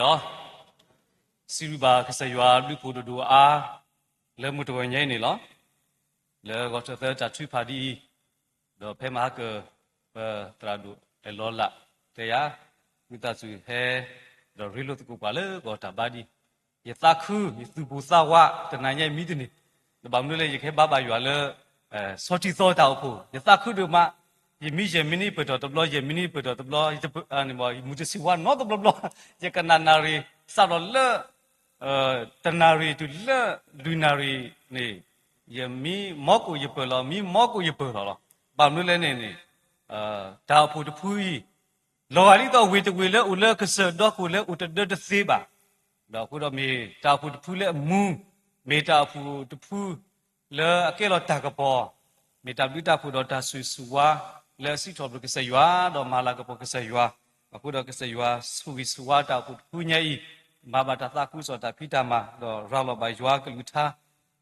လီၤ. စံးဘျုးဘၣ်ကစၢ်ယွၤဘျုးဖှိၣ်ဒိၣ်ဒိၣ်အါအါ လၢမုၢ်တဂီၤညါအံၤန့ၣ်လီၤ. လၢဂီၤထီၣ်သၢတၢ်ထုကဖၣ်ဒ်အံၤ, ဒီးဖဲမဟါကၢၤ ပသရၣ်ဒိၣ်အဲၣ်လီၤလး တဲယၤ ဝံသးစူၤဟဲ ဒီးရ့လိာ်သကိးပှၤလၢဂီၤတၢ်ဘါဒ်အံၤ, ယသးခု ယသူၣ်ပိၢ်သးဝး တနၤညါအံၤမံတန့ၢ်, ဒီးဘၣ်မနုၤလဲၣ် ယကဟဲဘါဘၣ်ယွၤလၢ ဆီထံသီတၢ်အိၣ်ဖှိၣ် ယသးခုဒိၣ်မး, ယမံယဲၢ်မံနံးပၢၢ်ထီၣ်တဘျီ ယဲၢ်မံနံးပၢၢ်ထီၣ်တဘျီ ယမုၢ်တဆံးဝါနီတဘျီဘျီ, ယကနၣ်နၣ်ရံၣ် စးထီၣ်လၢ တနၣ်ရံၣ်တုၤလၢလွံၢ်နၣ်ရံၣ်န့ၣ် ယမံမီကိၣ်ယပၢၢ်လီၤ မံမီကိၣ်ယပၢၢ်လီၤလီၤ. ဘၣ်မနုၤလဲၣ်န့ၣ်န့ၣ် တၢ်အိၣ်ဖှိၣ်တဖုအံၤ လီၤဂာ်ဒ်သိးဝ့ၢ်တဝ့ၢ်လၢအိၣ်လၢကစၢၢ်ဒီခိၣ်လၢအိၣ်တဒၢတသ့ဘၣ်, ဒီးအဃိဒီးမ့ၢ်တၢ်အိၣ်ဖှိၣ်တဖုလၢအမူ, မ့ၢ်တၢ်အိၣ်ဖှိၣ်တဖု လၢအကဲလီၤတၢ်ကပီၤ, မ့ၢ်တၢ်ဘျုးတၢ်ဖှိၣ်ဒီးတၢ်ဆိၣ်ဂ့ၤဆိၣ်ဝါ လၢအစံးထီၣ်ပတြၢၤကစၢ်ယွၤ ဒီးမၤလၤကပီၤကစၢ်ယွၤ, အဃိဒီးကစၢ်ယွၤဆိၣ်ဂ့ၤဆိၣ်ဝါတၢ်အိၣ်ဖှိၣ်တဖုညါအံၤ, မၤဘၣ်တၢ်သးခုကစီၣ်တၢ်ဖံးတၢ်မၤ ဒီးရၤလီၤဘၣ်ယွၤကလုၢ်ကထါ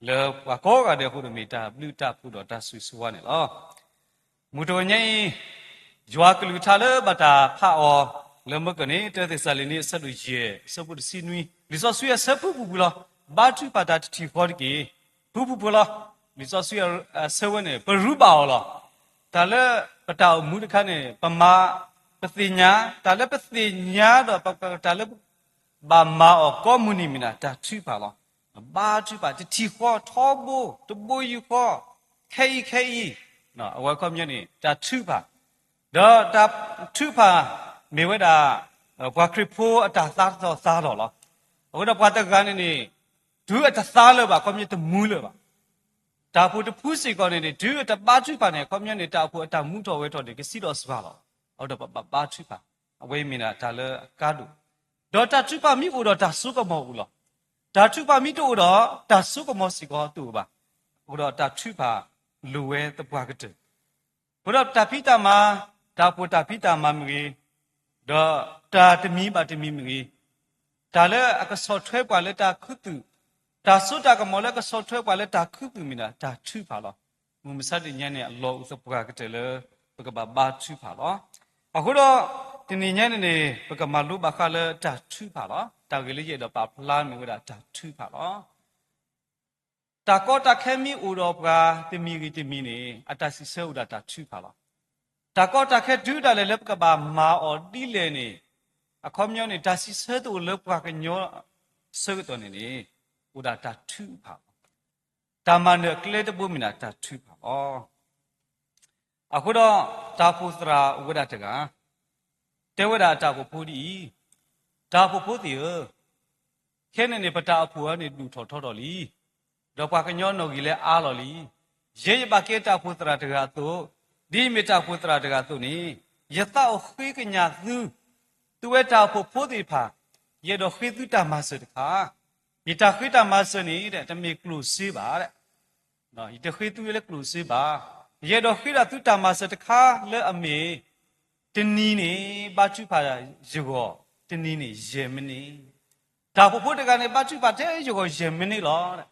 လၢပှၤကိးဂၤဒဲးအဃိဒီးမ့ၢ်တၢ်ဘျုးတၢ်ဖှိၣ်ဒီးတၢ်ဆိၣ်ဂ့ၤဆိၣ်ဝါန့ၣ်လီၤ. မုၢ်တဂီၤညါအံၤ ယွၤကလုၢ်ကထါလၢဘၣ်တၢ်ဖးအီၤ လၢမုၢ်ကၢၢ်န့ၣ် တၢသ့းစၤလနံ အဆၢဒိၣ်ယဲၢ် အဆၢဖိတဆံနွံ, လံာ်စီဆှံအဆၢဖုၣ်ဖုၣ်ပူၤလီၤ. ဘါထုကဖၣ်တၢ်တထံၣ်ဃီတက့ၢ်. ဖုၣ်ဖုၣ်ပူၤလီၤ. လံာ်စီဆှံအဆၢဝဲန့ၣ် ပရူးဘၣ်အီၤလီၤ. တၢ်လၢပတၢ်အိၣ်မူတခါန့ၣ် ပမၤ ပသ့ၣ်ညါ, တၢ်လၢပသ့ၣ်ညါဒီး တၢ်လၢ ဘၣ်မၤအီၤကိးမုၢ်နံၤမ့ၢ်ဒၣ်တၢ်ထုကဖၣ်လီၤ. ဘါထုကဖၣ် တထံၣ်ဃီထီဘိ တဘိယူၢ်ဃီ, ခဲအံၤခဲအံၤ, အဝဲခီပညီန့ၣ် တၢ်ထုကဖၣ်, ဒီးတၢ်ထုကဖၣ်မ့ၢ်ဝဲဒၣ် ပှၤခရံာ်ဖိအတၢ်သါထီၣ်သါလီၤလီၤ. အဃိဒီးပှၤတဂၤန့ၣ်န့ၣ် တုၤအတသါလၢၤဘၣ် ခီပညီတမူလၢၤဘၣ်. တၢ်အိၣ်ဖှိၣ်တဖုစ့ၢ်ကီးန့ၣ်န့ၣ် တုၤအတဘါထုကဖၣ်န့ၣ် ခီပညီန့ၣ် တၢ်အိၣ်ဖှိၣ်အတၢ်မူထီၣ်ဝဲထီၣ်န့ၣ် ကစံးထီၣ်စှၤလီၤ. အဃိဒီးပဘၣ်ဘါထုကဖၣ်, အဝဲအံၤမ့ၢ်ဒၣ်တၢ်လၢအကါဒိၣ်, ဒီးတၢ်ထုကဖၣ်မ့ၢ်အိၣ်ဒီးတၢ်စိကမီၤအိၣ်လီၤ. တၢ်ထုကဖၣ်မ့ၢ်တအိၣ်ဒီး တၢ်စိကမီၤစ့ၢ်ကီးတအိၣ်ဘၣ်. အဃိဒီးတၢ်ထုကဖၣ်လိၣ်ဝဲသပှၢ်ကတၢၢ် အဃိဒီးတၢ်ဖံးတၢ်မၤ, တၢ်အိၣ်ဖှိၣ်တၢ်ဖံးတၢ်မၤမ့ၢ်ဂ့ၤ, ဒီးတၢ်တမံၤဘၣ်တမံၤမ့ၢ်ဂ့ၤ, တၢ်လၢအကဆီၣ်ထွဲပှၤလၢတၢ်ခူသူၣ်, တၢ်စိတၢ်ကမီၤလၢကဆီၣ်ထွဲပှၤလၢတၢ်ခူသူၣ်မ့ၢ်ဒၣ်တၢ်ထုကဖၣ်လီၤ. မုၢ်မဆါတနံၤညါန့ၣ် အလီၢ်အိၣ်သပှၢ်ကတၢၢ်လၢ ပကဘၣ်ဘါထုကဖၣ်လီၤ. အဃိဒီး တနံၤညါန့ၣ်န့ၣ် ပကမၤလိဘၣ်ဃးလၢတၢ်ထုကဖၣ်လီၤ. တၢ်ဂ့ၢ်လၢယအဲၣ်ဒိးပာ်ဖျါမ့ၢ်ဝဲဒၣ်တၢ်ထုကဖၣ်လီၤ. တၢ်ကီတၢ်ခဲမ့ၢ်အိၣ်ဒီးပှၤတမံၤဂ့ၤတမံၤန့ၣ် အတၢ်စံးဆၢအိၣ်ဒၣ်တၢ်ထုကဖၣ်လီၤ. တၢ်ကီတၢ်ခဲတုၤဒၣ်လဲာ်လၢပကဘၣ်မၤအီၤဒ်လဲၣ်န့ၣ် အခီပညီန့ၣ် တၢ်စံးဆၢတအိၣ်လၢပှၤကညီအဆၢကတီၢ်န့ၣ်န့ၣ် အိၣ်ဒၣ်တၢ်ထုကဖၣ်လီၤ. တၢ်မၤနၢၤအကျဲတဘိမ့ၢ်ဒၣ်တၢ်ထုကဖၣ်လီၤ. အဃိဒီး တၢ်အိၣ်ဖှိၣ်သရၣ်အိၣ်ဝဲဒၣ်တဂၤ တဲဝဲဒၣ်အတၢ်အိၣ်ဖှိၣ်ဖိဒ်အံၤ, တၢ်အိၣ်ဖှိၣ်ဖိသ့ၣ်ဧၢ, ခဲန့ၣ်န့ၣ် ပတၢ်အိၣ်ဖှိၣ်အံၤန့ၣ် ဒိၣ်ထီၣ်ထီထီၣ်လံ, ဒီးပှၤကညီနီၣ်ဂံၢ်လၢအါလီၤလံ. ယဲယဘၣ်ကဲတၢ်အိၣ်ဖှိၣ်သရၣ်တဂၤအသိး, ဒ်ယမ့ၢ်တၢ်အိၣ်ဖှိၣ်သရၣ်တဂၤအသိးန့ၣ်, ယသးအိၣ်ဃ့ကညးသု, သုဝဲတၢ်အိၣ်ဖှိၣ်ဖိသ့ၣ်တဖၣ်, ယအဲၣ်ဒိးဃ့သုတၢ်မၤစၢၤတခါ ယတၢ်ဃ့တၢ်မၤစၢၤန့ၣ် တမ့ၢ်ကျိၣ်စ့ဘၣ်. ယတဃ့သုလၢကျိၣ်စ့ဘၣ်. ယအဲၣ်ဒိးဃ့ဒၣ်သုတၢ်မၤစၢၤတခါလၢအမ့ၢ် တနံၤန့ၣ် ဘါထုကဖၣ်ယဂီၢ်, တနံၤန့ၣ်ယဲၢ်မံးနံး. တၢ်အိၣ်ဖှိၣ်ဖိတဂၤန့ၣ် ဘါထုကဖၣ်ထဲယဂီၢ်ယဲၢ်မံးနံးလီၤ.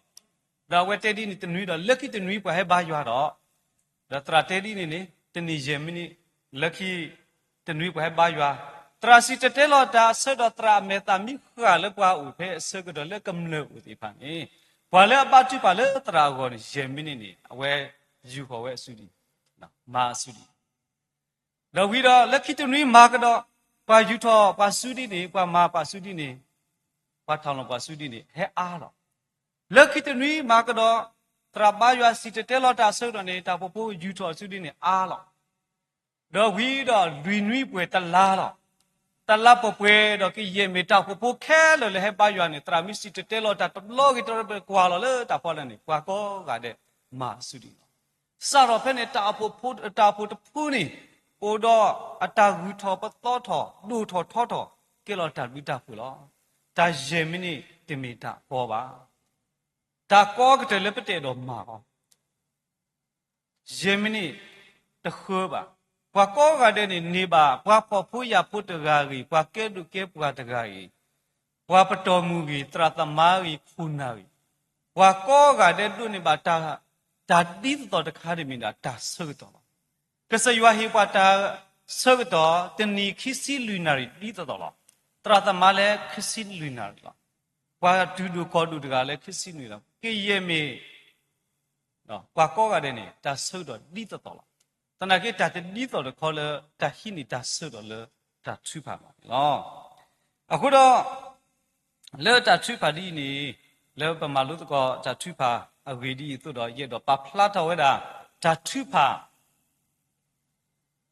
ဒီးအဝဲတဲဒ်န့ၣ်တနွံဒီး လၢခံတနွံပှၤဟဲဘါယွၤဒီး ဒီးသရၣ်တဲဒ်န့ၣ်န့ၣ် တနံၤယဲၢ်မံးနံး, လၢခံတနွံပှၤဟဲဘါယွၤ, သရၣ်စံၣ်တဲၤတဲလီၤတၢ်အဆၢဒီးသရၣ်အမဲာ်သးမံဃာ်လၢပှၤအိၣ်ဖဲအဆၢကတီၢ်လၢကမျၢၢ်အိၣ်သ့ၣ်တဖၣ်န့ၣ်, ပှၤလၢအဘါထုကဖၣ်လၢသရၣ်အဂီၢ်န့ၣ် ယဲၢ်မံးနံးန့ၣ် အဝဲယူာ်ဃီၤဝဲအစုဒံး, မၤအစုဒံး ဒီးဝံၤဒီးလၢခံတနွံမၤကဒီး, ပှၤယူာ်ထီၣ်ပှၤစုဒံးန့ၣ်, ပှၤမၤပှၤစုဒံးန့ၣ်, ပှၤထီၣ်လီၤပှၤစုဒံးန့ၣ် ဟဲအါလီၤ. လၢခံတနွံမၤကဒီး, သရၣ်ဘါယွၤစံၣ်တဲၤတဲလီၤတၢ်အဆၢကတီၢ်န့ၣ် တၢ်အိၣ်ဖှိၣ်ဖိယူာ်ထီၣ်စုဒံးန့ၣ်အါလီၤ. ဒီးဝံၤဒီးလွံၢ်နွံပှဲၤတလါလီၤ. တလါပှဲၤပှဲၤဒီးကယဲၢ်မ့ၢ်တၢ်အိၣ်ဖှိၣ်ဖိခဲလၢာ်လၢဟဲဘါယွၤန့ၣ် သရၣ်မ့ၢ်စံၣ်တဲၤတဲလီၤတၢ်တဘျီဂ့ၤတဘျီကွၢ်လီၤလၢတၢ်ဖီလာ်န့ၣ် ပှၤကိးဂၤဒဲးမၤအစုဒံးလီၤ. စးထီၣ်ဖဲန့ၣ် တၢ်အိၣ်ဖှိၣ်တဖုန့ၣ် အိၣ်ဒီးအတၢ်ဂုၢ်ထီၣ်ပသီထီၣ် ဒိၣ်ထီၣ်ထီထီၣ် ကဲလီၤတၢ်ဘျုးတၢ်ဖှိၣ်လီၤ. တၢ်ယဲၢ်မံးနံးတမ့ၢ်တၢ်ကီဘၣ်. တၢ်ကီကတၢၢ်လၢပတအဲၣ်ဒိးမၤအီၤ ယဲၢ်မံးနံးတဃၢဘၣ်. ပှၤကိးဂၤဒဲးန့ၣ်န့ၢ်ဘၣ် ပှၤဖှီၣ်ဖိယာ်ဖိတဂၤဂ့ၤ, ပှၤကဲဒိၣ်ကဲပှၤတဂၤဂ့ၤ, ပှၤပတီၢ်မုၢ်ဂ့ၤ, သရၣ်သမါဂ့ၤ, ခိၣ်နၢ်ဂ့ၤ, ပှၤကိးဂၤဒဲးဒိးန့ၢ်ဘၣ်တၢ်, တၢ်ဒ်သိးသိးတခါန့ၣ်မ့ၢ်ဒၣ်တၢ်ဆၢကတီၢ်လီၤ. ကစၢ်ယွၤဟ့ၣ်ပှၤတၢ်ဆၢကတီၢ် တနံၤခံဆံလွံၢ်နၣ်ရံၣ်ဒ်သိးသိးလီၤ. သရၣ်သမါလၢခံဆံလွံၢ်နၣ်ရံၣ်လီၤ. ပှၤတုၤဒိၣ်ကီၢ်ဒိၣ်တဂၤလၢခံဆံနွံလီၤ. ကယဲၢ်မ့ၢ် ပှၤကိးဂၤဒဲးန့ၣ် တၢ်ဆၢကတီၢ်ဒ်သိးသိးလီၤ. သနာ်က့တၢ်တဒ်သိးတခီလၢတၢ်ဟံးန့ၢ်တၢ်ဆၢကတီၢ်လၢတၢ်ထုကဖၣ်န့ၣ်လီၤ. အဃိဒီး လၢတၢ်ထုကဖၣ်ဒ်အံၤန့ၣ် လၢပမၤလိသကိးတၢ်ထုကဖၣ်အဂ့ၢ်ဒ်အံၤအသိးဒီး ယအဲၣ်ဒိးပာ်ဖျါထီၣ်ဝဲဒၣ် တၢ်ထုကဖၣ်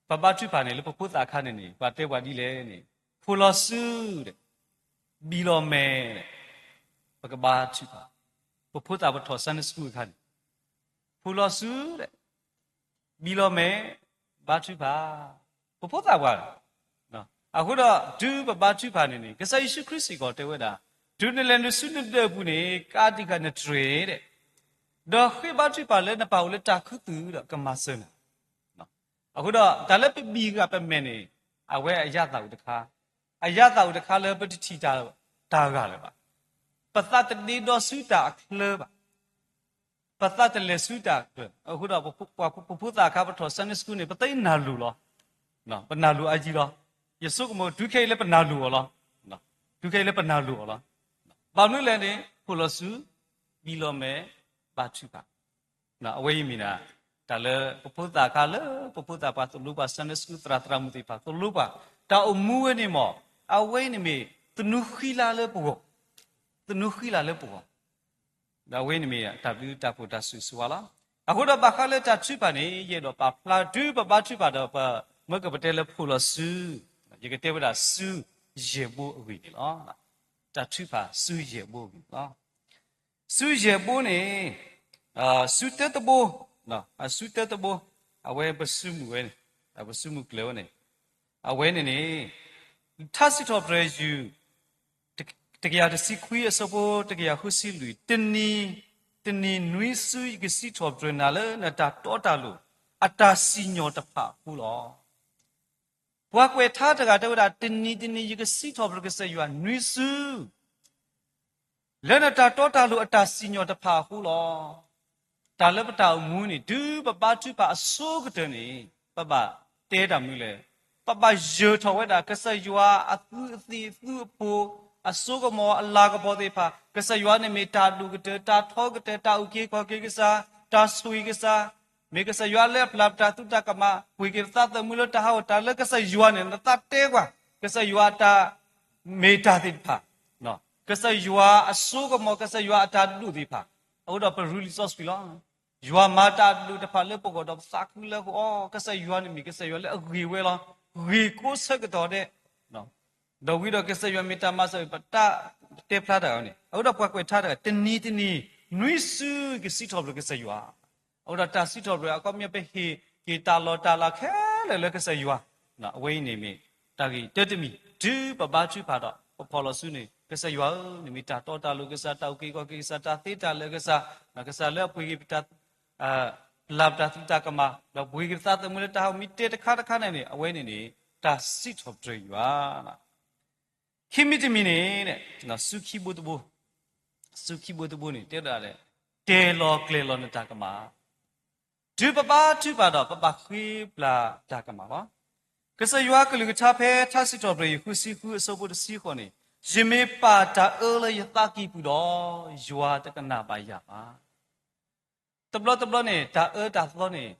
ပဘါထုကဖၣ်န့ၣ် လၢပဖိသၣ်အခါန့ၣ်န့ၣ် ပှၤတဲပှၤဒ်လဲၣ်န့ၣ် ဖိးလီၤစုဒီး ဘံလီၤမဲာ်ဒီး ပကဘါထုကဖၣ်. ပဖိသၣ်ပထီၣ် Sunday School အခါန့ၣ် ဖိးလီၤစုဒီး ဘံလီၤမဲာ် ဘါထုကဖၣ်. ပဖိသၣ်ပှၤ အဃိဒီး တုၤပဘါထုကဖၣ်န့ၣ်န့ၣ် ကစၢ်ယ့ၣ်ၡူးခရံာ်စ့ၢ်ကီးတဲဝဲဒၣ် တုၤနလဲၤနုာ်ဆူနဒၢးအပူၤန့ၣ် ကးတံာ်ဃာ်နတြဲၤဒီး ဒီးဃ့ဘါထုကဖၣ်လၢနပၢ်အိၣ်လၢတၢ်ခူသူၣ်ဒီးကမၤစၢၤနၤ. အဃိဒီး တၢ်လၢပဘံဂာ်ပမဲာ်န့ၣ် အဝဲအယါသၣ်အိၣ်တခါ, အယါသၣ်အိၣ်တခါလၢပတထံၣ်တၢ်ဂၢ်လၢၤဘၣ်. ပသးတဒ့ဒီဆူတၢ်အချၢဘၣ်. ပသးတလဲၤဆူတၢ်အချၢ. အဃိဒီး ပဖိသၣ်အခါပထီၣ် Sunday School န့ၣ် ပသ့နၢ်လိၤလီၤ. ပနၢ်လိၤအါယံၤလီၤ. ယဆိကမိၣ် တုၤခဲအံၤလၢပနၢ်လိၤအီၤလီၤ. တုၤခဲအံၤလၢပနၢ်လိၤအီၤလီၤ. ဘၣ်မနုၤလဲၣ်န့ၣ် ဖိးလီၤစု, ဘံလီၤမဲာ်, ဘါထုကဖၣ်. အဝဲအံၤမ့ၢ်ဒၣ် တၢ်လၢပဖိသၣ်အခါလၢ ပဖိသၣ်ပှၤသိၣ်လိပှၤ Sunday School သရၣ်သရၣ်မုၣ်သ့ၣ်တဖၣ်သိၣ်လိပှၤ တၢ်အိၣ်မူဝဲန့ၣ်မ့ၢ် အဝဲအံၤန့ၣ်မ့ၢ် သနူဃံလၤလၢပဂီၢ်, သနူဃံလၤလၢပဂီၢ်. ဒီးအဝဲန့ၣ်မ့ၢ်တၢ်ဘျုးတၢ်ဖှိၣ်တၢ်ဆိၣ်ဂ့ၤဆိၣ်ဝါလီၤ. အဃိဒီးဘၣ်ဃးလၢတၢ်ထုကဖၣ်န့ၣ် ယအဲၣ်ဒိးပာ်ဖျါ တုၤပဘါထုကဖၣ်ဒီး ပမ့ၢ်ကပတဲလၢဖိးလီၤစု, ယကတဲဝဲဒၣ်စုယဲၢ်ဘိအဂ့ၢ်န့ၣ်လီၤ. တၢ်ထုကဖၣ်စုယဲၢ်ဘိအဂ့ၢ်န့ၣ်လီၤ. စုယဲၢ်ဘိန့ၣ် စုတၢတဘိ, စုတၢတဘိ, အဝဲပစုမုၢ်ဝဲန့ၣ်, ပစုမုၢ်ကျၢၤဝဲန့ၣ်, အဝဲန့ၣ်န့ၣ် ထါစံးထီၣ်ပတြၢၤယုၢ် တကယၤတဆံခွံအဆၢဖိတကယၤဃုဆံလွံၢ်, တနံၤ တနံၤနွံစုယကစံးထီၣ်ပတြၢၤနၤလၢနတၢ်တီတၢ်လိၤ အတၢ်စံၣ်ညီၣ်တဖၣ်အဃိလီၤ. ပှၤကွဲးထါတဂၤတဲဝဲဒၣ် တနံၤတနံၤယကစံးထီၣ်ပတြၢၤကစၢ်ယွၤနွံစု လၢနတၢ်တီတၢ်လိၤအတၢ်စံၣ်ညီၣ်တဖၣ်အဃိလီၤ. တၢ်လၢပတၢ်အိၣ်မူန့ၣ် တုၤပဘါထုကဖၣ်အဆိကတၢၢ်န့ၣ် ပဘၣ်တဲတၢ်မနုၤလဲၣ်. ပဘၣ်ယၢၤထီၣ်ဝဲဒၣ်ကစၢ်ယွၤအသူးအသ့ၣ်သူးအဖိ အစိကမီၤအလၤကပီၤသ့ၣ်တဖၣ်, ကစၢ်ယွၤန့ၣ်မ့ၢ်တၢ်အဒိၣ်ကတၢၢ် တၢ်ထီကတၢၢ် တၢ်အုၣ်က့ၤခီၣ်က့ၤကစၢ် တၢ်ဆိၣ်ဂ့ၤကစၢ်, မ့ၢ်ကစၢ်ယွၤလၢအပျၢ်ပတၢ်သူတၢ်ကမၣ် ပှ့ၤက့ၤပသးသမူလၢတၢ်ဟးဂီၤ တၢ်လၢကစၢ်ယွၤန့ၣ် နသးတဲကွၢ် ကစၢ်ယွၤအတၢ်မ့ၢ်တၢ်သ့ၣ်တဖၣ်, ကစၢ်ယွၤအစိကမီၤ ကစၢ်ယွၤအတၢ်ဒိၣ်သ့ၣ်တဖၣ်, အဃိဒီးပရူလံာ်စီဆှံလီၤ. ယွၤမၤတၢ်အဒိၣ်တဖၣ်လၢပဂီၢ်ဒီးပသးခုလၢပဂီၢ်, ကစၢ်ယွၤန့ၣ်မ့ၢ်ကစၢ်ယွၤလၢအဂ့ၤဝဲလီၤ. ဂ့ၤကိးဆၢကတီၢ်ဒဲး, ဒီးဝံၤဒီးကစၢ်ယွၤမ့ၢ်တၢ်မၤစၢၤ ပတၢ်တဲဖျါတၢ်န့ၣ်, အဃိဒီးပှၤကွဲးထါတဂၤ တနံၤတနံၤ နွံစုကစံးထီၣ်ပတြၢၤကစၢ်ယွၤ, အဃိဒီးတၢ်စံးထီၣ်ပတြၢၤ အခီပညီပဟ့ၣ်က့ၤတၢ်လီၢ်တၢ်လၤခဲလၢာ်လၢကစၢ်ယွၤ, အဝဲအံၤန့ၣ်မ့ၢ် တၢ်ဂ့ၢ်တၢတမံၤ တုၤပဘါထုကဖၣ်ဒီး ပဖိးလီၤစုန့ၣ် ကစၢ်ယွၤဧၢ, နမ့ၢ်တၢ်တီတၢ်လိၤကစၢ်, တၢ်အုၣ်က့ၤခီၣ်က့ၤကစၢ်, တၢ်သ့တၢ်လၢာ်ကစၢ်, ကစၢ်လၢအပှ့ၤက့ၤပတၢ် ပျၢ်ပတၢ်သူတၢ်ကမၣ် ဒီးပှ့ၤက့ၤပသးသမူလၢတၢ်ဟးဂီၤ မ့ၢ်တဲတခါတခါန့ၣ်န့ၣ် အဝဲန့ၣ်န့ၣ် တၢ်စံးထီၣ်ပတြၢၤယွၤ. ခံမံၤတမံၤန့ၣ် စုခံဘိတဘိ, စုခံဘိတဘိန့ၣ် တဲဒၣ်လဲၣ်, တဲလီၤကျဲၤလီၤနတၢ်ကမၣ်, တုၤပဘါထုကဖၣ်ဒီး ပဘၣ်ဃ့ပျၢ်တၢ်ကမၣ်လီၤ. ကစၢ်ယွၤကလုၢ်ကထါဖဲထါစံးထီၣ်ပတြၢၤ ယုၢ်ဃုဆံဃုအဆၢဖိတဆံဃိးန့ၣ်, ယမ့ၢ်ပာ်တၢ်အၢလၢယသးကံၢ်ပူၤဒီး ယွၤတကနၣ်ဘၣ်ယၤဘၣ်. တဘျီတဘျီန့ၣ် တၢ်အၢတၢ်သီန့ၣ်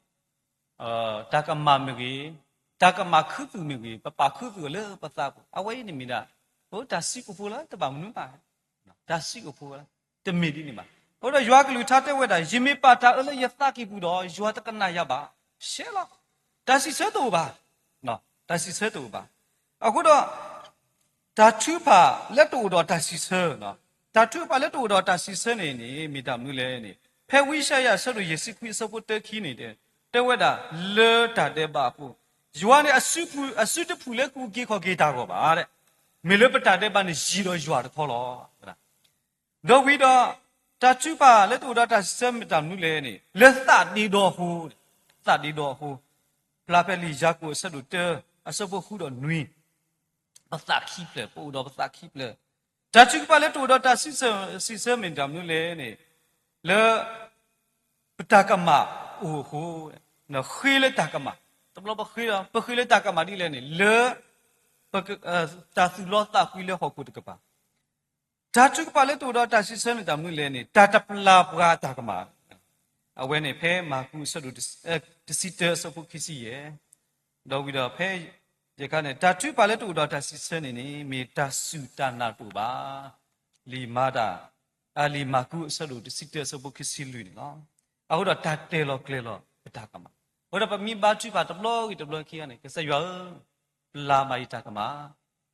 တၢ်ကမၣ်မ့ၢ်ဂ့ၤ, တၢ်ကမၣ်ခူသူၣ်မ့ၢ်ဂ့ၤ, ပပာ်ခူသူၣ်အီၤလၢပသးပူၤ, အဝဲအံၤန့ၣ်မ့ၢ်ဒၣ် ပတၢ်စံးကအိၣ်ဖိလၢတဘၣ်မနုၤဘၣ်, တၢ်စံးကအိၣ်ဖိလၢ တမ့ၢ်ဒ်န့ၣ်ဘၣ်. အဃိဒီးယွၤကလုၢ်ကထါတဲဝဲဒၣ် ယမ့ၢ်ပာ်တၢ်အၢလၢယသးကံၢ်ပူၤဒီး ယွၤတကနၣ်ယၤဘၣ်. ရှဲလီၤ. တၢ်စံးဆၢတအိၣ်ဘၣ်, တၢ်စံးဆၢတအိၣ်ဘၣ်. အဃိဒီး တၢ်ထုကဖၣ်လၢတအိၣ်ဒီးတၢ်စံးဆၢ, တၢ်ထုကဖၣ်လၢတအိၣ်ဒီးတၢ်စံးဆၢန့ၣ်န့ၣ် မ့ၢ်တၢ်မနုၤလဲၣ်န့ၣ် ဖဲဝံယၡါယၤအဆၢဒိၣ်ယဲၢ်ဆံခွံအဆၢဖိတၢခံန့ၣ် တဲဝဲဒၣ် လၢတၢ်ဒဲးဘးအဃိ, ယွၤန့ၣ် အစုတဖုၣ်လၢကအုၣ်က့ၤခီၣ်က့ၤတၢ်ဂီၤဘၣ်, မ့ၢ်လၢပတၢ်ဒဲးဘးန့ၣ်ယံၤဒီးယွၤတခီလီၤ. ဒီးဝံၤဒီး တၢ်ထုကဖၣ်လၢတအိၣ်ဒီးတၢ်စံးဆၢမ့ၢ်တၢ်မနုၤလဲၣ်န့ၣ် လၢသးဒ့ဒီအဃိ, သးဒ့ဒီအဃိ, ဖျါဖဲလံာ်ယၤကိာ်အဆၢဒိၣ်တၢ အဆၢဖိဃုဒီးနွံ, ပသးခံဖျၢၣ်, ပအိၣ်ဒီးပသးခံဖျၢၣ်. တၢ်ထုကဖၣ်လၢတအိၣ်ဒီးတၢ်စံးဆၢမ့ၢ်တၢ်မနုၤလဲၣ်န့ၣ် လၢ ပတၢ်ကမၣ်အိၣ်အဃိ, ဃ့လၢတၢ်ကမၣ်, တဘျီပဃ့, ပဃ့လၢတၢ်ကမၣ်ဒ်လဲၣ်န့ၣ် လၢ တၢ်သူၣ်လီသးကွံလၢဟီၣ်ခိၣ်တကပၤ, တၢ်ထုကဖၣ်လၢတအိၣ်ဒီးတၢ်စံးဆၢန့ၣ် တၢ်မနုၤလဲၣ်န့ၣ် တၢ်တပျၢ်ပှၤအတၢ်ကမၣ်. အဝဲန့ၣ်ဖဲမၢ်ကူးအဆၢဒိၣ်တဆံ တဆံတၢအဆၢဖိခံဆံယဲၢ်, ဒီးဝံၤဒီးဖဲယဲၢ်ခါန့ၣ် တၢ်ထုကဖၣ်လၢတအိၣ်ဒီးတၢ်စံးဆၢန့ၣ်န့ၣ် မ့ၢ်တၢ်စူၢ်တၢ်နာ်တအိၣ်ဘၣ်. လံာ်မၤတၢ်, အလံာ်မၢ်ကူးအဆၢဒိၣ်တဆံတၢအဆၢဖိခံဆံလွံၢ်န့ၣ်လီၤ. အဃိဒီးတၢ်တဲလီၤကျဲၤလီၤပတၢ်ကမၣ်. အဃိဒီးပမ့ၢ်ဘါထုကဖၣ်တဘျီဂ့ၤတဘျီခံဂၤန့ၣ် ကစၢ်ယွၤဧၢ, ပျၢ်ဘၣ်ယတၢ်ကမၣ်,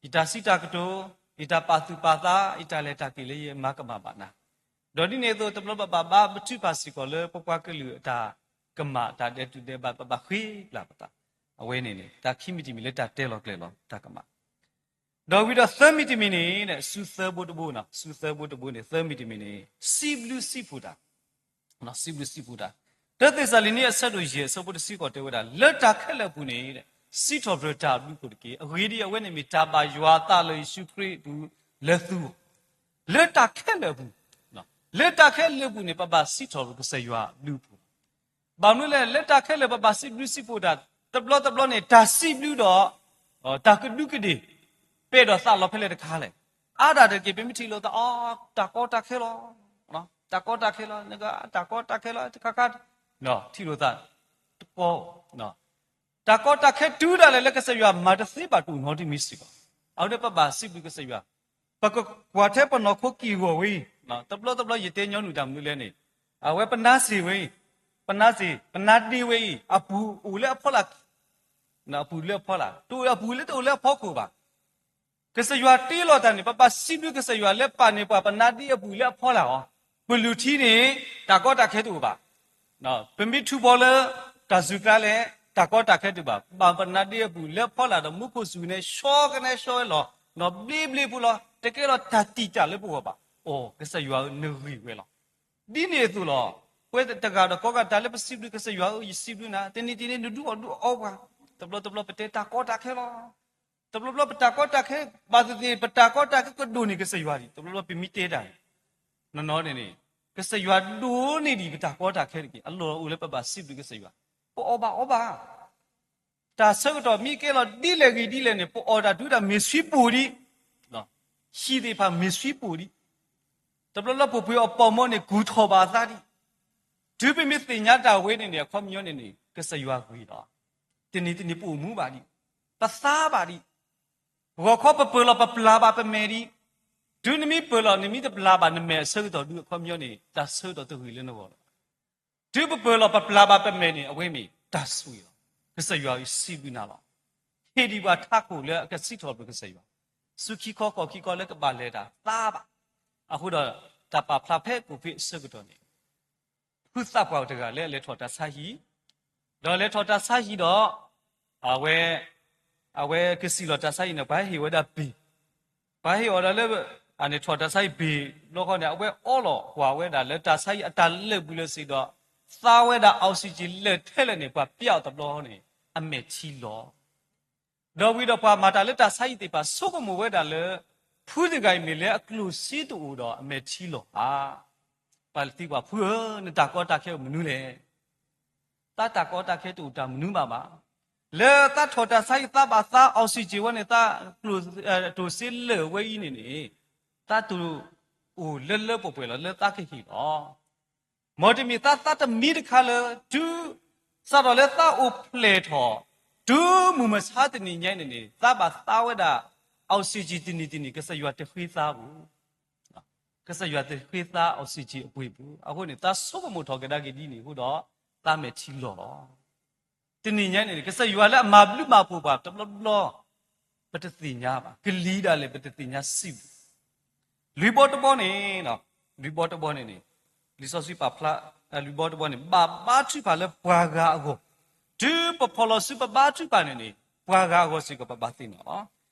ယတၢ်စံးတၢ်ကတိၤ, ယတၢ်ပာ်သူၣ်ပာ်သး, ယတၢ်လဲၤတၢ်က့ၤလၢယမၤကမၣ်ဘၣ်နၤ. ဒီးဒ်န့ၣ်အသိး တဘျီဘၣ်ဘၣ်ဘါထုကဖၣ်စ့ၢ်ကီးလၢ ပပှၤကလုာ်အတၢ်ကမၣ် တၢ်ဒဲးတူၢ်ဒဲးဘး ပဘၣ်ဃ့ပျၢ်ပသး. အဝဲန့ၣ်န့ၣ် တၢ်ခံမံၤတမံၤလၢတၢ်တဲလီၤကျဲၤလီၤတၢ်ကမၣ်. ဒီးဝံၤဒီးသၢမံၤတမံၤန့ၣ် စူးသၢဘိတဘိန့ၣ်, စူးသၢဘိတဘိန့ၣ် သၢမံၤတမံၤန့ၣ် စံးဘျုးစံးဖှိၣ်တၢ် စံးဘျုးစံးဖှိၣ်တၢ်. တၢသ့းစၤလနံ အဆၢဒိၣ်ယဲၢ် အဆၢဖိတဆံဃိးတဲဝဲဒၣ်, လၢတၢ်ခဲလၢာ်အပူၤန့ၣ် စံးထီၣ်ပတြၢၤတၢ်အဘျုးအဖှိၣ်တက့ၢ်. အဂ့ၢ်ဒ်အံၤ, အဝဲန့ၣ်မ့ၢ်တၢ်ဘၣ်ယွၤအသးလၢယ့ၣ်ၡူးခရံာ်အပူၤလၢသုဂီၢ်. လၢတၢ်ခဲလၢာ်အပူၤ, လၢတၢ်ခဲလၢာ်အပူၤန့ၣ် ပဘၣ်စံးထီၣ်ပတြၢၤကစၢ်ယွၤအဘျုးအဖှိၣ်. ဘၣ်မနုၤလဲၣ်, လၢတၢ်ခဲလၢာ်ပဘၣ်စံးဘျုးစံးဖှိၣ်တၢ်, တဘျီတဘျီန့ၣ် တၢ်စံးဘျုးဒီး တၢ်ကဒူးကဒ့ၣ် ပဲာ်ဒီးသးလီၤဖဲလဲၣ်တခါလဲၣ်. အါဒၣ်တက့ၢ် ပမ့ၢ်ထံၣ်လိာ်သး အီ, တၢ်ကီတၢ်ခဲလီၤ, တၢ်ကီတၢ်ခဲလီၤ, တၢ်ကီတၢ်ခဲလီၤ တခါခါ, ထံၣ်လိာ်သးတကီ, တၢ်ကီတၢ်ခဲတုၤဒၣ်လဲာ်လၢကစၢ်ယွၤမၤတသ့ဘၣ် တအိၣ်နီတမံၤစ့ၢ်ကီး. အဝဲန့ၣ်ပဘၣ်စံးဘျုးကစၢ်ယွၤ. ပကကွၢ်ထဲပနီၢ်ခိက့ၢ်ဂီၤဝဲအံၤ, တဘျီတဘျီယတဲညီနုၢ်တၢ်မနုၤလဲၣ်န့ၣ်, အဝဲပနါစ့ၢ်ဝဲအံၤ, ပနါစ့ၢ်, ပနါဒ့ဝဲအံၤ အပူၤအိၣ်လၢအဖီလာ်, အပူၤလၢအဖီလာ်, တအိၣ်အပူၤလၢတအိၣ်လၢအဖီခိၣ်ဘၣ်. ကစၢ်ယွၤတ့လီၤတၢ်န့ၣ် ပဘၣ်စံးဘျုးကစၢ်ယွၤလၢပာ်န့ၢ်ပှၤပနါဒ့အပူၤလၢအဖီလာ်အီၤ. ပလုၢ်ထံန့ၣ် တၢ်ကီတၢ်ခဲတအိၣ်ဘၣ်. ပမ့ၢ်ထူးဘီလၢတၢ်စူၤကျါလဲၣ်, တၢ်ကီတၢ်ခဲတအိၣ်ဘၣ်. ဘၣ်ပနါဒ့အပူၤလၢအဖီလာ်ဒီး မူခိၣ်စူၤကနဲ ဆှီကနဲဆှီဝဲလီၤ, ဘျ့ဘျ့ဖိလီၤ, တကဲလီၤတၢ်တံာ်တာ်လၢပဂီၢ်ဘၣ်. အိ, ကစၢ်ယွၤဧၢ, နဂ့ၤဝဲလီၤ. ဒ်န့ၣ်အသိးလီၤ. ပဝဲတဂၤဒီးကိးဂၤ တၢ်လၢပစံးဘျုးကစၢ်ယွၤဧၢ, ယစံးဘျုးနၤ, တနံၤတနံၤနဒုးအီၣ်ဒုးအီပှၤ, တဘျီတဘျီပတဲတၢ်ကီတၢ်ခဲလီၤ. တဘျီဘျီပတၢ်ကီတၢ်ခဲ ဘၣ်သ့ၣ်သ့ၣ် ပတၢ်ကီတၢ်ခဲကဒိၣ်န့ၢ်ကစၢ်ယွၤဒံး, တဘျီဘျီပမ့ၢ်တဲတၢ်န့ၣ်, နီၢ်နီၢ်န့ၣ်န့ၣ် ကစၢ်ယွၤဒိၣ်န့ၢ်ဒံးပတၢ်ကီတၢ်ခဲတက့ၢ်. အလီၢ်အိၣ်လၢပဘၣ်စံးဘျုးကစၢ်ယွၤ, ပအီၣ်ဘၣ်အီဘၣ် တၢ်ဆၢကတီၢ်မ့ၢ်ကဲလီၤဒ်လဲၣ်ဂ့ၤဒ်လဲၣ်န့ၣ် ပအီၣ်တၢ်တုၤဒၣ်မ့ၢ်ဆှံပိၢ်ဒံး, ဟံၣ်သ့ၣ်တဖၣ်မ့ၢ်ဆှံပိၢ်ဒံး, တဘျီလၢပှဲၤပှဲၤအီၤပိာ်မီန့ၣ် ကူၣ်ထီၣ်ဘၣ်အသးဒံး. တုၤပမ့ၢ်သ့ၣ်ညါတၢ်ဝဲန့ၣ်န့ၣ် အခီပညီန့ၣ်န့ၣ် ကစၢ်ယွၤဂ့ၤလီၤ. တနံၤတနံၤပအိၣ်မူဘၣ်ဒံး, ပသါဘၣ်ဒံး, ဂီၤခီပပၢၤလီၤပပျၢ်ဘၣ်ပမဲာ်ဒံး. တုၤနမ့ၢ်ပၢၤလီၤ နမ့ၢ်တပျၢ်ဘၣ်နမဲာ်အဆၢကတီၢ်ဒုး အခီပညီန့ၣ် တၢ်ဆၢကတီၢ်တဂ့ၤလၢနဂီၢ်လီၤ. တုၤပပၢၤလီၤပပျၢ်ဘၣ်ပမဲာ်န့ၣ် အဝဲမ့ၢ်တၢ်ဆိၣ်ဂ့ၤလီၤ. ကစၢ်ယွၤအံၤစံးဘျုးနၤလီၤ. ဟ့ၣ်ဒံးပှၤထးခိၣ်လၢအကစံးထီၣ်ပတြၢၤကစၢ်ယွၤ, ဆူခံခီကီၢ်ခံခီလၢကဘၣ်လဲၤတၢ်သါဘၣ်. အဃိဒီး တၢ်ပာ်ဖျါဖဲကိးဖ့အဆၢကတီၢ်န့ၣ် ဖုသးပှၢ်တဂၤလၢအလဲၤထီၣ်တၢ်ဆါဟံၣ်, ဒီးလဲၤထီၣ်တၢ်ဆါဟံၣ်ဒီး အဝဲ အဝဲကစံၣ်လီၤတၢ်ဆါဟံၣ်န့ၣ် ပှၤဟ့ၣ်ဝဲဒၣ်ဘ့ၣ်, ပှၤဟ့ၣ်အီၤဒီးလၢ အန့ၣ်ထီၣ်တၢ်ဆါဟံၣ်ဘ့ၣ်ဘျီဃီန့ၣ် အဝဲအီလီၤကွၢ်ဝဲဒၣ်လၢတၢ်ဆါဟံၣ်အတၢ်လၢာ်ပူၤလၢာ်စ့ၢ်ဒီး သါဝဲဒၣ် oxygen လၢာ်ထဲလဲၣ်န့ၣ် ပှၤပျဲအီၤတဘျီဃီန့ၣ် အမဲာ်ထံလီၤ. ဒီးဝံၤဒီးပှၤမၤတၢ်လၢတၢ်ဆါဟံၣ်သ့ၣ်တဖၣ်ဆိကမိၣ်ဝဲဒၣ်လၢ ဖုတဂၤအံၤမ့ၢ်လၢအကျိၣ်စ့တအိၣ်ဒီးအမဲာ်ထံလီၤဧါ. ပှၤသံကွၢ်ဖုဧၢ, နတၢ်ကီတၢ်ခဲအိၣ်မနုၤလဲၣ်. သးတၢ်ကီတၢ်ခဲတအိၣ်တၢ်မနုၤဘၣ်ဘၣ်. လၢသးထီၣ်တၢ်ဆါဟံၣ်သးဘၣ်သါ oxygen ဝဲန့ၣ် သးကျိၣ်, ကျိၣ်စ့လၢာ်ဝဲအံၤန့ၣ်န့ၣ် သးတအိၣ်လၢလၢပှဲၤပှဲၤလီၤ လၢသးကဟ့ၣ်လီၤ. မ်တမ့ၢ်သးသးတမံၤတခါလၢ တုၤစးထီၣ်လၢသးအိၣ်ဖျဲၣ်ထီၣ် တုၤမုၢ်မဆါတနံၤညါအံၤန့ၣ်န့ၣ် သးဘၣ်သါဝဲဒၣ် oxygen တနံၤတနံၤ ကစၢ်ယွၤတဃ့သါပူၤ, ကစၢ်ယွၤတဃ့သါ oxygen အပှ့ၤပူၤ. အဃိန့ၣ် သးဆိကမိၣ်ထီၣ်ကဒါက့ၤဒ်န့ၣ်အဃိဒီး သးမဲာ်ထံလီၤလီၤ. တနံၤညါန့ၣ် ကစၢ်ယွၤလၢအမၤဘျုးမၤဖှိၣ်ပှၤတဘျီဘျီ ပတသ့ၣ်ညါဘၣ်. ကလံၤဒၣ်လဲာ် ပတသ့ၣ်ညါစံးဘၣ်. လွံၢ်ဘီတဘီန့ၣ်, လွံၢ်ဘီတဘီန့ၣ်န့ၣ် လံာ်စီဆှံပာ်ဖျါ, လွံၢ်ဘီတဘီန့ၣ် ဘၣ်ဘါထုကဖၣ်လၢပှၤဂၤအဂီၢ်, တုၤပဖီၣ်လီၤဆူပဘါထုကဖၣ်န့ၣ်န့ၣ် ပှၤဂၤအဂီၢ်စ့ၢ်ကီး ပဘၣ်သ့ၣ်နီၣ်လီၤ.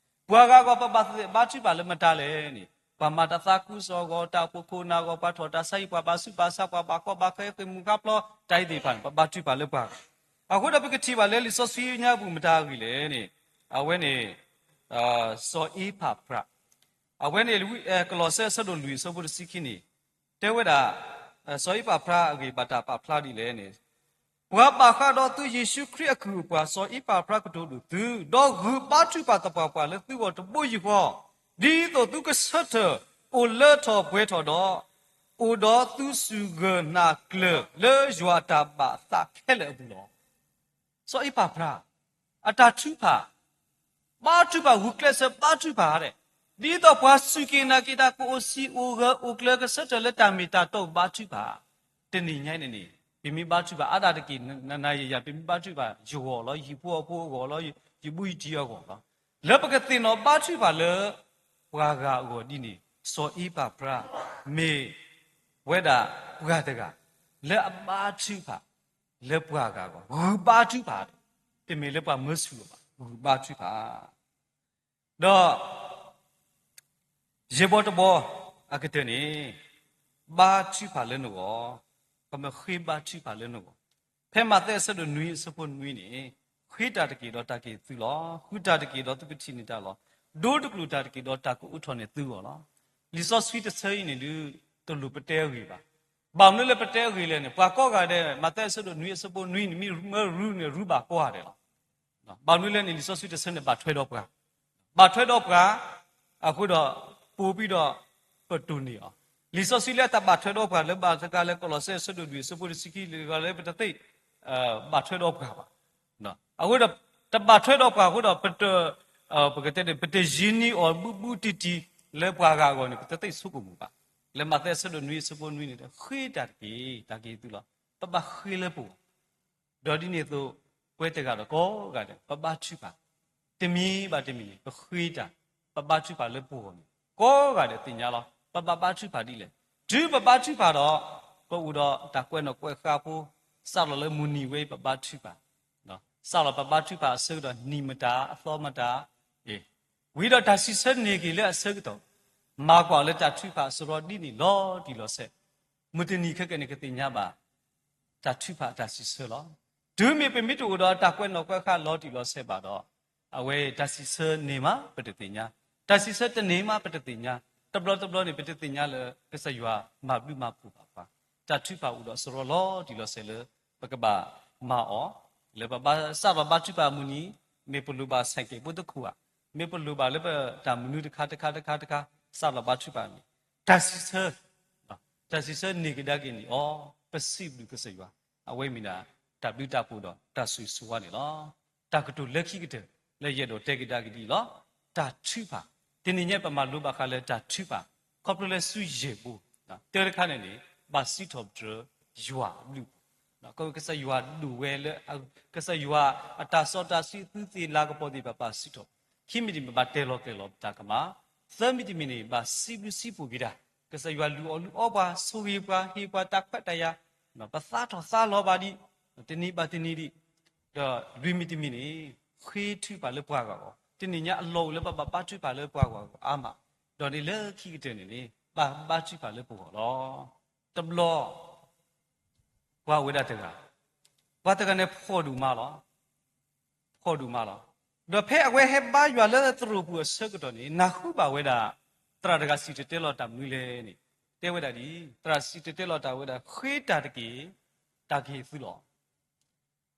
ပှၤဂၤအဂီၢ် ပဘၣ်သ့ၣ်ဘါထုကဖၣ်လၢမတၤလဲၣ်န့ၣ် ပှၤမၤတၢ်သးခုကစီၣ်အဂီၢ်, တၢ်အိၣ်ဖှိၣ်ခိၣ်နၢ်အဂီၢ်, ပှၤထီၣ်တၢ်ဆါဟံၣ်, ပှၤဘၣ်ဆူးဘၣ်ဆါ, ပှၤဘၣ်ကီဘၣ်ခဲ ဃ့ၢ်မှံဟးဖျိး, တၢ်အံၤသ့ၣ်တဖၣ်န့ၣ် ပဘါထုကဖၣ်လၢပှၤဂၤ. အဃိဒီးပကထံၣ်ဘၣ်လၢလံာ်စီဆှံညါပူၤမတၤအဂ့ၢ်လဲၣ်န့ၣ်, အဝဲန့ၣ် စီၤအ့ဖၣ်ဖြး, အဝဲန့ၣ် ကလီးစဲအဆၢဒိၣ်လွံၢ် အဆၢဖိတဆံခံန့ၣ် တဲဝဲဒၣ် စီၤအ့ဖၣ်ဖြးအဂ့ၢ် ဘၣ်တၢ်ပာ်ဖျါဒ်လဲၣ်န့ၣ်, ပှၤဘၣ်ဃးဒီးသုယ့ၣ်ၡူးခရံာ်အကုၢ်အပှၤ စီၤအ့ပၤဖြါကတိၤဒိၣ်သု, ဒီးဂုၢ်ဘါထုကဖၣ်သပှၢ်ပှၢ်လၢသုဂီၢ်တဘိယူၢ်ဃီ, ဒ်သိးသုကဆၢထၢၣ်အိၣ်လၢထီၣ်ပှဲၤထီၣ်ဒီး အိၣ်ဒီးသုစုၣ်ဂၢၢ်နၢ်ကျၢၤလၢယွၤအတၢ်ဘၣ်အသးခဲလၢာ်အပူၤလီၤ. စီၤအ့ပၤဖြါ အတၢ်ထုကဖၣ် ဘါထုကဖၣ် ဂုာ်ကျဲးစၢးဘါထုကဖၣ်ဒီး ဒ်သိးပှၤစူၢ်က့ၤနာ်က့ၤတၢ် ကအိၣ်စံာ်အိၣ်ဂၢၢ်အိၣ်ကျၢၤ ကဆၢထၢၣ်လၢတၢ်မ့ၢ်တၢ်တီ ဘါထုကဖၣ်. တနံၤညါအံၤန့ၣ်န့ၣ် ပမ့ၢ်ဘါထုကဖၣ် အါဒၣ်တက့ၢ် နၤနၤယၤယၤ ပမ့ၢ်ဘါထုကဖၣ် ယဂီၢ်လီၤ, ယဟံၣ်ဖိဃီဖိအဂီၢ်လီၤ, ယဘူးယတံၢ်အဂီၢ်လီၤ. လၢပကသ့ၣ်နီၣ်ဘါထုကဖၣ်လၢ ပှၤဂၤအဂီၢ်ဒ်န့ၣ် စီၤအ့ပၤဖြါ မ့ၢ်ဝဲဒၣ်ပှၤတဂၤ လၢအဘါထုကဖၣ် လၢပှၤဂၤအဂီၢ် ဂုာ်ဘါထုကဖၣ်, တမ့ၢ်လၢပှၤမၢဆူၣ်လီၤဘၣ် ဂုာ်ဘါထုကဖၣ်. ဒီး ယဲၢ်ဘီတဘီအကတၢၢ်န့ၣ် ဘါထုကဖၣ်လၢနဂီၢ်, ပမ့ၢ်ဃ့ဘါထုကဖၣ်လၢနဂီၢ်, ဖဲမးသဲအဆၢဒိၣ်နွံအဆၢဖိနွံန့ၣ်, ဃ့တၢ်တက့ၢ်ဒီးတၢ်ကဟ့ၣ်သုလီၤ, ဃုတၢ်တက့ၢ်ဒီးသုကထံၣ်န့ၢ်တၢ်လီၤ, ဒိတကျိာ်တၢ်တက့ၢ်ဒီးတၢ်ကအိးထီၣ်န့ၢ်သုဂီၢ်လီၤ. လံာ်စီဆှံတဆၢအံၤန့ၣ်ဒုး တလိၣ်ပတဲအဂ့ၢ်ဘၣ်. ဘၣ်မနုၤလၢပတဲအဂ့ၢ်လဲၣ်န့ၣ် ပှၤကိးဂၤဒဲး မးသဲအဆၢဒိၣ်နွံအဆၢဖိနွံန့ၣ် မ့ၢ်မၢရူန့ၣ် ရူဘၣ်ကိးဂၤဒဲးလီၤ. ဘၣ်မနုၤလဲၣ်န့ၣ် လံာ်စီဆှံတဆၢန့ၣ် ဘၣ်ထွဲဒီးပှၤ, ဘၣ်ထွဲဒီးပှၤ, အဃိဒီး ပိာ်ပံၤဒီး ပတိၢ်န့ၢ်အီၤ. လံာ်စီဆှံလၢအတၢ်ဘၣ်ထွဲဒီးပှၤလၢဘၣ်တကးလၢ ကီၢ်လီၤစဲအဆၢဒိၣ်လွံၢ်အဆၢဖိတဆံခံ လၢပတသ့ၣ် ဘၣ်ထွဲဒီးပှၤဘၣ်. အဃိဒီး တဘၣ်ထွဲဒီးပှၤအဃိဒီး ပတ ပကတဲန့ၣ် ပတယံၤန့ၢ်အီၤဘူးဘူးတံၢ်တံၢ် လၢပှၤဂၤအဂီၢ်န့ၣ် ပတသ့ၣ်ဆိကမိၣ်ဘၣ်. လၢမးသဲအဆၢဒိၣ်နွံအဆၢဖိနွံန့ၣ် ဃ့တၢ်တက့ၢ် တၢ်ကဟ့ၣ်သုလီၤ. ပဘၣ်ဃ့လၢပဂီၢ် ဒီးဒ်န့ၣ်အသိး ပဝဲတဂၤဒီးကိးဂၤဒဲး ပဘါထုကဖၣ် တမံၤဘၣ်တမံၤန့ၣ် ပဃ့တၢ် ပဘါထုကဖၣ်လၢပဂီၢ်န့ၣ် ကိးဂၤဒဲးသ့ၣ်ညါလီၤ. ပဘၣ်ဘါထုကဖၣ်ဒ်လဲၣ်. တုၤပဘါထုကဖၣ်ဒီး ပအိၣ်ဒီးတၢ်ကွဲးနီၣ်ကွဲးဃါဖိ စးထီၣ်လၢမုၢ်နံၤဝဲ ပဘါထုကဖၣ် စးထီၣ်ပဘါထုကဖၣ်အဆၢကတီၢ် နံၤမတၤ အသီမတၤ, ဝံၤဒီးတၢ်စံးဆၢန့ၢ်က့ၤလၢအဆၢကတီၢ်, မၤကွၢ်လၢတၢ်ထုကဖၣ်အစရီဒ်န့ၣ် လီၤတံၢ်လီၤဆဲး, မုၢ်တနံၤခဲကနံၣ်န့ၣ် ကသ့ၣ်ညါဘၣ် တၢ်ထုကဖၣ်အတၢ်စံးဆၢလီၤ. တုၤမ့ၢ်ပမ့ၢ်တအိၣ်ဒီးတၢ်ကွဲးနီၣ်ကွဲးဃါလီၤတံၢ်လီၤဆဲးဘၣ်ဒီး အဝဲတၢ်စံးဆၢန့ၢ်မး ပတသ့ၣ်ညါ, တၢ်စံးဆၢတန့ၢ်မး ပတသ့ၣ်ညါ, တဘျီတဘျီန့ၣ် ပတသ့ၣ်ညါလၢ ကစၢ်ယွၤမၤဘျုးမၤဖှိၣ်ဘၣ်ပှၤ, တၢ်ထုကဖၣ်အိၣ်ဒီးစရီလီၤတံၢ်လီၤဆဲးလၢ ပကဘၣ်မၤအီၤ, လၢပဘၣ်စးထီၣ်ဘါထုကဖၣ်အမုၢ်နံၤ, မ့ၢ်ပလိၣ်ဘၣ်ဆဲးကဲးဖိတခိၣ်ဧါ, မ့ၢ်ပလိၣ်ဘၣ်လၢပတၢ်မနုၤတခါတခါတခါတခါ စးထီၣ်ဘါထုကဖၣ်န့ၣ်, တၢ်စံးဆၢ တၢ်စံးဆၢန့ၢ်ကဒါက့ၤန့ၢ်အီၤ, ပစံးဘျုးကစၢ်ယွၤ, အဝဲမ့ၢ်ဒၣ် တၢ်ဘျုးတၢ်ဖှိၣ်ဒီးတၢ်ဆိၣ်ဂ့ၤဆိၣ်ဝါန့ၣ်လီၤ. တၢ်ကတိၤလၢခံကတၢၢ် လၢယအဲၣ်ဒိးတဲကဒါက့ၤဒ်အံၤလီၤ. တၢ်ထုကဖၣ်, တနံၤညါပမၤလိဘၣ်ဃးလၢတၢ်ထုကဖၣ်, ခီဖျိလၢဆူယဲၢ်ဘိ, တၢတခါန့ၣ်န့ၣ် ဘၣ်စံးထီၣ်ပတြၢၤယွၤအဘျုးအဖှိၣ်, ကစၢ်ယွၤဒိၣ်ဝဲလၢ ကစၢ်ယွၤအတၢ်စီတၢ်ဆှံ သုသ့ၣ်လၤကပီၤသ့ၣ်တဖၣ် ဘၣ်စံးထီၣ်, ခံမံၤတမံၤ ဘၣ်တဲလီၤကျဲၤလီၤပတၢ်ကမၣ်, သၢမံၤတမံၤန့ၣ် ဘၣ်စံးဘျုးစံးဖှိၣ်က့ၤတၢ်, ကစၢ်ယွၤလုၢ်အီၣ်လုၢ်အီပှၤ ဆိၣ်ဂ့ၤပှၤ ဟ့ၣ်ပှၤတၢ်ခွဲးတၢ်ယာ်, ပသးထီၣ်သးလီၤဘၣ်ဒံး, တနံၤဘၣ်တနံၤဒံး, ဒီးလွံၢ်မံၤတမံၤန့ၣ် ဃ့ထုကဖၣ်လၢပှၤဂၤအဂီၢ်, တနံၤညါအလီၢ်အိၣ်လၢပဘၣ်ဘါထုကဖၣ်လၢပှၤဂၤအဂီၢ်အါမး, ဒီးန့ၣ်လၢခံကတၢၢ်န့ၣ်န့ၣ် ဘၣ်ဘါထုကဖၣ်လၢပဂီၢ်လီၤ. တဘျီ ပှၤအိၣ်ဝဲဒၣ်တဂၤ, ပှၤတဂၤန့ၣ်ဖှီၣ်ဒိၣ်မးလီၤ. ဖှီၣ်ဒိၣ်မးလီၤ. ဒီးဖဲအဝဲဟဲဘါယွၤလၢသရိာ်ပူၤအဆၢကတီၢ်န့ၣ် နၢ်ဟူဘၣ်ဝဲဒၣ် သရၣ်တဂၤစံၣ်တဲၤတဲလီၤတၢ်မနုၤလဲၣ်န့ၣ်, တဲဝဲဒၣ်ဒ်အံၤ, သရၣ်စံၣ်တဲၤတဲလီၤတၢ်ဝဲဒၣ် ဃ့တၢ်တက့ၢ်, တၢ်ကဟ့ၣ်သုလီၤ.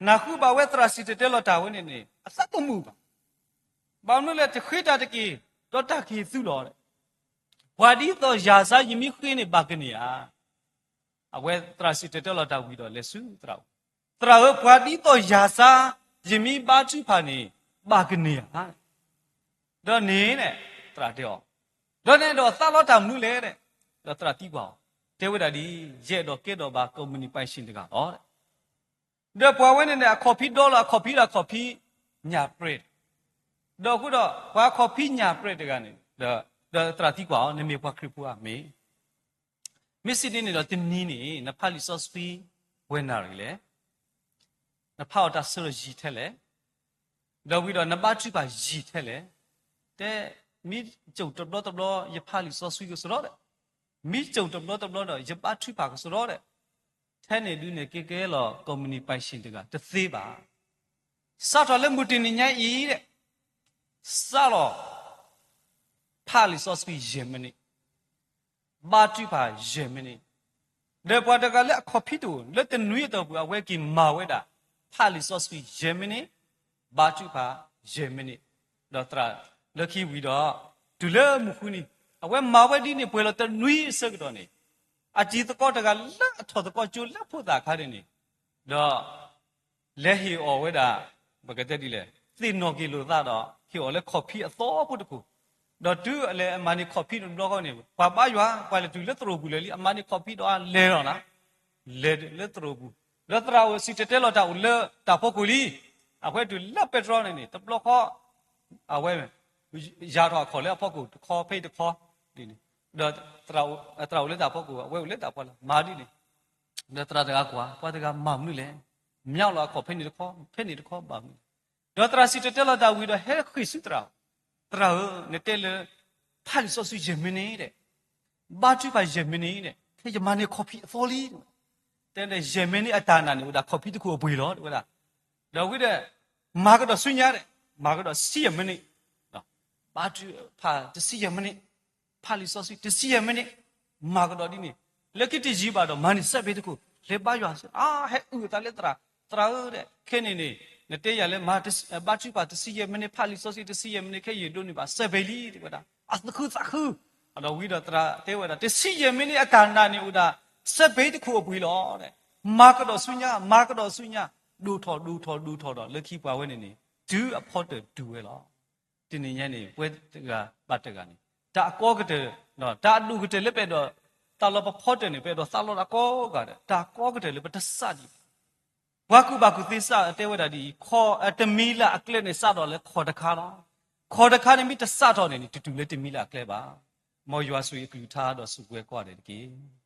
နၢ်ဟူဘၣ်ဝဲသရၣ်စံၣ်တဲၤတဲလီၤတၢ်ဝဲန့ၣ်န့ၣ် အသးတမုာ်ဘၣ်. ဘၣ်မနုၤလဲၣ် တဃ့တၢ်တက့ၢ်, ဒီးတၢ်ကဟ့ၣ်သုလီၤ. ပှၤဒ်သိးယၤစါ ယမ့ၢ်ဃ့န့ၣ် ဘၣ်ကန့ၢ်ဧါ. အဝဲသရၣ်စံၣ်တဲၤတဲလီၤတၢ်ဝံၤဒီးလဲၤဆူသရၣ်အိၣ်, သရၣ်ဧၢ, ပှၤဒ်သိးယၤစါ ယမ့ၢ်ဘါထုကဖၣ်န့ၣ် ဘၣ်ကန့ၢ်ဧါ. ဒီးန့ၣ်န့ၣ် သရၣ်တဲအီၤ, ဒီးန့ၣ်ဒီးသးလီတၢ်မနုၤလဲၣ်. ဒီးသရၣ်သံကွၢ်အီၤ, တဲဝဲဒၣ်ဒ်အံၤ, ယအဲၣ်ဒိးကဲထီၣ်ဘၣ် ကုမ္ပဏီပိုင်ရှင် တဂၤလီၤ. ဒီးပှၤဝဲန့ၣ်န့ၣ် အခီၣ်ဖံးဒီလီၤ အခီၣ်ဖံးဒီးအခီၣ်ဖံးညၣ်ပြဲး, ဒီးအဃိဒီး ပှၤအခီၣ်ဖံးညၣ်ပြဲးတဂၤန့ၣ်, ဒီးသရၣ်သံကွၢ်အီၤ, နမ့ၢ်ပှၤခရံာ်ဖိဧါ. မ့ၢ်, မ့ၢ်စံးဒ်န့ၣ်ဒီး တနံၤန့ၣ် နဖးလံာ်စီဆှံပှဲၤနၣ်ရံၣ်လဲၣ်. နဖးအီၤတၢ်ဆၢဒီးယံာ်ထဲလဲၣ်. ဒီးဝံၤဒီးနဘါထုကဖၣ်ယံာ်ထဲလဲၣ်. တဲ, မ့ၢ်ကၠိၣ်တဘျီတဘျီ ယဖးလံာ်စီဆှံကစရီဒီး, မ့ၢ်ကၠိၣ်တဘျီတဘျီဒီး ယဘါထုကဖၣ်ကစရီဒီး, ထဲန့ၣ်ဒုးန့ၣ် ကဲကဲလီၤ ကုမ္ပဏီပိုင်ရှင် တဂၤတသ့ဘၣ်. စးထီၣ်လၢမုၢ်တနံၤညါအံၤဒီး စးလီၤ ဖးလံာ်စီဆှံယဲၢ်မံးနံး, ဘါထုကဖၣ်ယဲၢ်မံးနံး, ဒီးပှၤတဂၤလၢအခီၣ်ဖံးတအိၣ် လၢတနွံအတီၢ်ပူၤ အဝဲက့ၤမၤဝဲဒၣ် ဖးလံာ်စီဆှံယဲၢ်မံးနံး, ဘါထုကဖၣ်ယဲၢ်မံးနံး, ဒီးသရၣ်လၢခံဝံၤဒီး တုၤလၢမုၢ်ဃုနံၤ အဝဲမၤဝဲဒ်န့ၣ် ပှဲၤလီၤတနွံအဆၢကတီၢ်န့ၣ် အတံၤသကိးတဂၤလၢအထီၣ်သကိးကၠိလၢဖိသၣ်အခါန့ၣ်န့ၣ်, ဒီး လဲၤဟ့ၣ်အီၤဝဲဒၣ် ပကတဲဒ်လဲၣ် သ့ၣ်နီၣ်က့ၤလိာ်သးဒီး ဟ့ၣ်အီၤလၢခီၣ်ဖံးအသီဖိတခိၣ်, ဒီးတုၤအလဲၤအမၤန့ၢ်ခီၣ်ဖံးတဘျီဃီန့ၣ် ပှၤဘါယွၤ ပှၤလဲၤတုၤလၢသရိာ်ပူၤလၢာ်လံ အမၤန့ၢ်ခီၣ်ဖံးဒီးအလဲၤလီၤနၤ, လဲၤလၢသရိာ်ပူၤ, ဒီးသရၣ်အိၣ်စံၣ်တဲၤတဲလီၤတၢ်အိၣ်လၢတၢ်ဖီခိၣ်လံ, အဝဲတုၤလၢပဲတြီန့ၣ်န့ၣ် တဘျီဃီ အဝဲ ယၤထီၣ်အခီၣ်လၢအဖီခိၣ်တခီ ဖဲအံၤတခီ, ဒ်န့ၣ်, ဒီးသရၣ်အိၣ်လၢတၢ်ဖီခိၣ် အဝဲအိၣ်လၢတၢ်ဖီလာ် မၤဒ်န့ၣ်, ဒီးသရၣ်တဂၤကွၢ် ပှၤတဂၤမၤမနုၤလဲၣ်, မၠးလီၤအခီၣ်ဖဲန့ၣ်တခီ ဖဲန့ၣ်တခီဘၣ်မနုၤလဲၣ်, ဒီးသရၣ်စံၣ်တဲၤတဲလီၤတၢ်ဝံၤဒီးဟဲဃ့ၢ်ဆူသရၣ်, သရၣ်ဧၢ, နတဲလၢ ဖးလံာ်စီဆှံယဲၢ်မံးနံးဒီး ဘါထုကဖၣ်ယဲၢ်မံးနံးဒီး ခဲယမၤန့ၢ်ခီၣ်ဖံးအသီလံ, တဲဒီးယဲၢ်မံးနံးအတၢ်နာ်န့ၣ် အိၣ်ဒၣ်ခီၣ်ဖံးတခိၣ်အပှ့ၤလီၤ တဲဝဲဒၣ်, ဒီးဝံၤဒီး မၤကဒီးဆူညါဒီး မၤကဒီးဆံယဲၢ်မံးနံး, ဘါထုကဖၣ်တဆံယဲၢ်မံးနံး, ဖးလံာ်စီဆှံတဆံယဲၢ်မံးနံး, မၤကဒီးဒ်န့ၣ်, လၢခံတယံာ်ဘၣ်ဒီး မၤန့ၢ်စဲးဘ့တခိၣ် လဲၤဘါယွၤ, အါ ဟဲအုၣ်အသးလၢသရၣ်, သရၣ်ဧၢ, ခဲန့ၣ်န့ၣ် နတဲယၤလၢ ဘါထုကဖၣ်တဆံယဲၢ်မံးနံး ဖးလံာ်စီဆှံတဆံယဲၢ်မံးနံး ခဲယဒိးန့ၢ်ဘၣ်စဲးဘ့လံ တဲဝဲဒၣ်, အသးခုသးခု, ဒီးဝံၤဒီးသရၣ်တဲဝဲဒၣ် တဆံယဲၢ်မံးနံးအတၢ်နာ်န့ၣ်အိၣ်ဒၣ် စဲးဘ့တခိၣ်အပှ့ၤလီၤ, မၤကဒီးဆူညါ မၤကဒီးဆူညါ, ဒိၣ်ထီၣ်ဒိၣ်ထီၣ်ဒိၣ်ထီၣ်ဒီး လၢခံပှၤဝဲန့ၣ်န့ၣ် တုၤအဖီတၢၣ်တုၤဝဲလီၤ. တနံၤညါန့ၣ် ပဝဲတဂၤဘၣ်တဂၤန့ၣ် တၢ်အကီကတၢၢ်, တၢ်အဒိၣ်ကတၢၢ်လၢပအဲၣ်ဒိးသးလီပဖီတၢၣ်န့ၣ် ပအဲၣ်ဒိးသးလီတၢ်ကိးဂၤဒဲး, တၢ်အကီကတၢၢ်လၢပတစးဒံးဘၣ်. ပှၤကူၣ်ဘၣ်ကူၣ်သ့စံးတဲဝဲဒၣ်ဒ်အံၤ, တမံၤလၢ်အကျဲန့ၣ် စးထီၣ်လၢခီၣ်တခါလီၤ. ခီၣ်တခါန့ၣ်မ့ၢ်တစးထီၣ်န့ၣ်န့ၣ် တတုၤလၢတမံၤလၢ်အကျဲဘၣ်. မ်ယွၤဆိၣ်ဂ့ၤအကလုၢ်ကထါဒီးဆိၣ်ဂ့ၤပှၤကိးဂၤဒဲးတက့ၢ်.